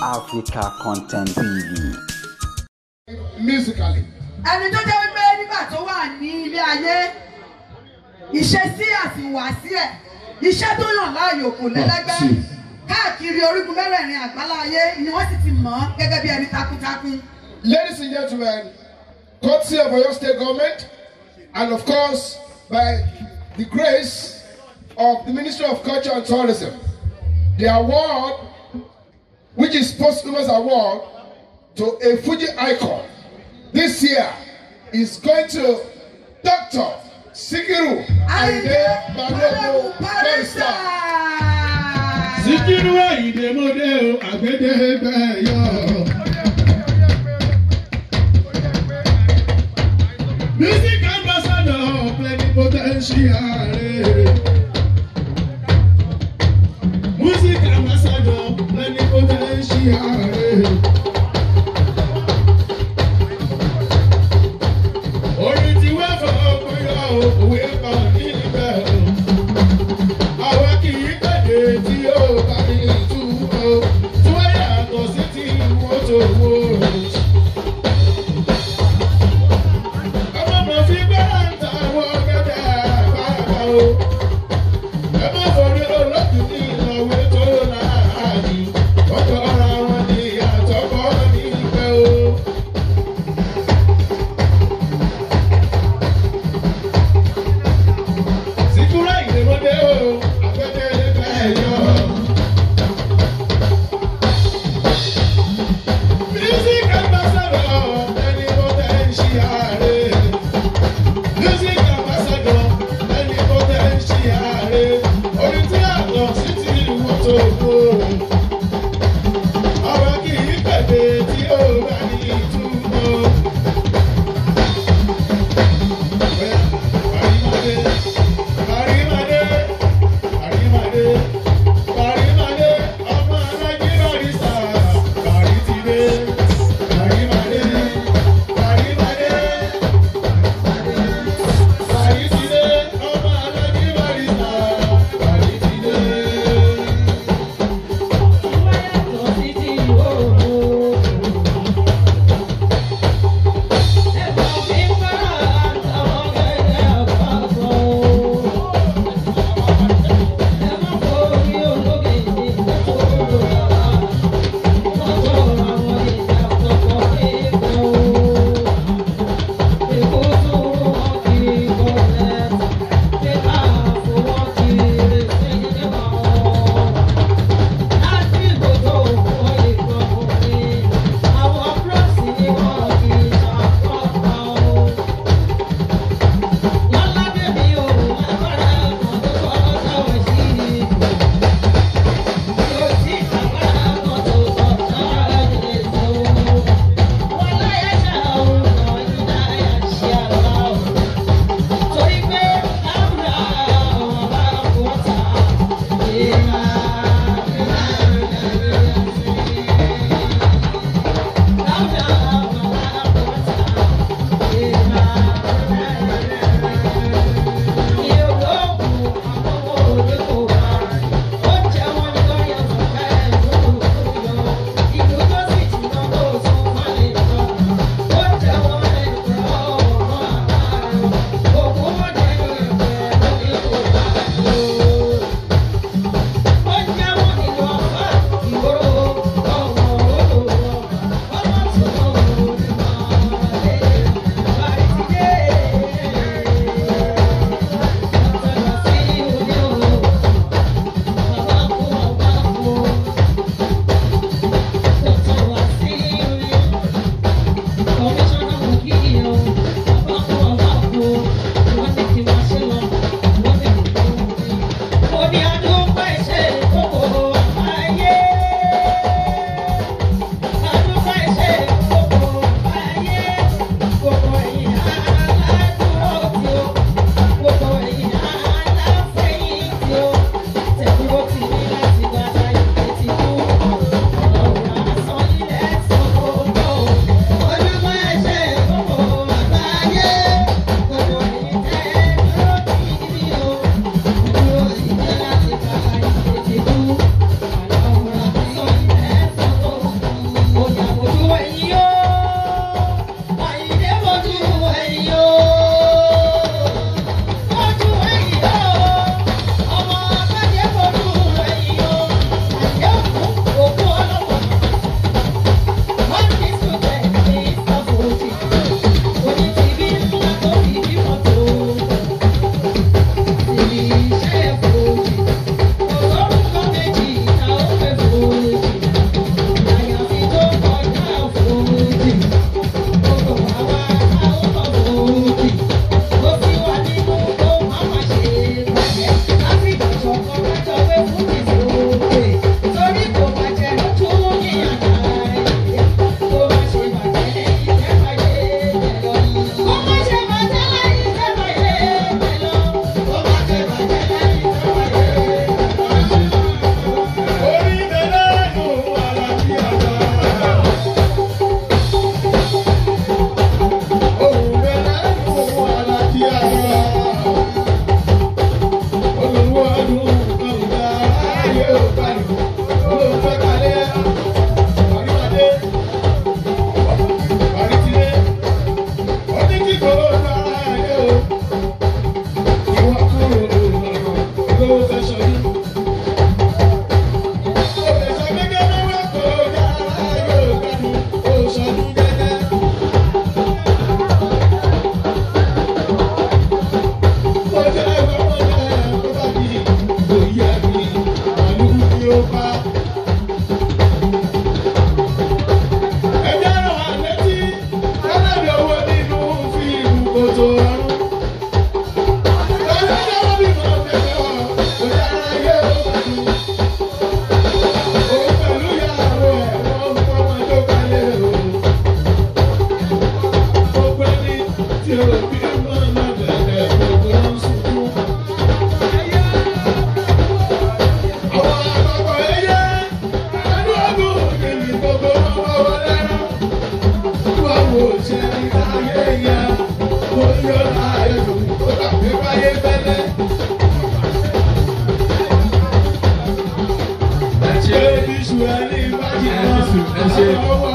Africa Content TV. Musically. Ẹni tó jẹ́ wípé nígbà tó wà ní ilé ayé, ìṣesí àti ìhùwàsí ẹ̀, iṣẹ́ tó yàn láàyò kò lẹ́lẹ́gbẹ́. Káàkiri orígun mẹ́rẹ̀ẹ̀rin àgbálá ayé ni wọ́n sì ti mọ̀ ọ́n gẹ́gẹ́ bí ẹni takuntakun. Ladies and gentlemen, courtesy of Oyo State Government, and of course by the grace of the Ministry of Culture and Tourism, the award, which is posthumous award to a Fuji icon this year, is going to Dr. Sikiru Ayinde Balogun Barrister. Síkírù Àyìndé mọ́dé o, àgbẹ̀dẹ bẹ́ẹ̀ yọ. Music ambassador plenipotentiary. Music ambassador plenipotentiary. Orin tí wọ́n fọ ọkùnrin o, òwe kan níbẹ̀ o. Àwa kì í pàdé tí ó bá ní ìtumọ̀ tí wọ́n yàtọ̀ sí ti wọ́n tó wó. Ọmọ mọ̀ fi gbọ́dọ̀ ń ta àwọn gẹ́gẹ́ bàbá o. Ẹ má forí olókùn ní ìlọ̀wé tó láàyè. Wọ́n kọ́ ara wọn ní àtọ́kọ́ ní ìfẹ́ o. Síkírù Àyìndé mọ́dé o, àgbẹ̀dẹ bẹ́ẹ̀ yọ. èèyàn. Mo yọ láàyò, ó dàbí báyé fẹ́lẹ́. Ẹ ṣe. Ṣé iṣu ẹni bá jìnnà? Ẹ ṣe. Àtọwọ́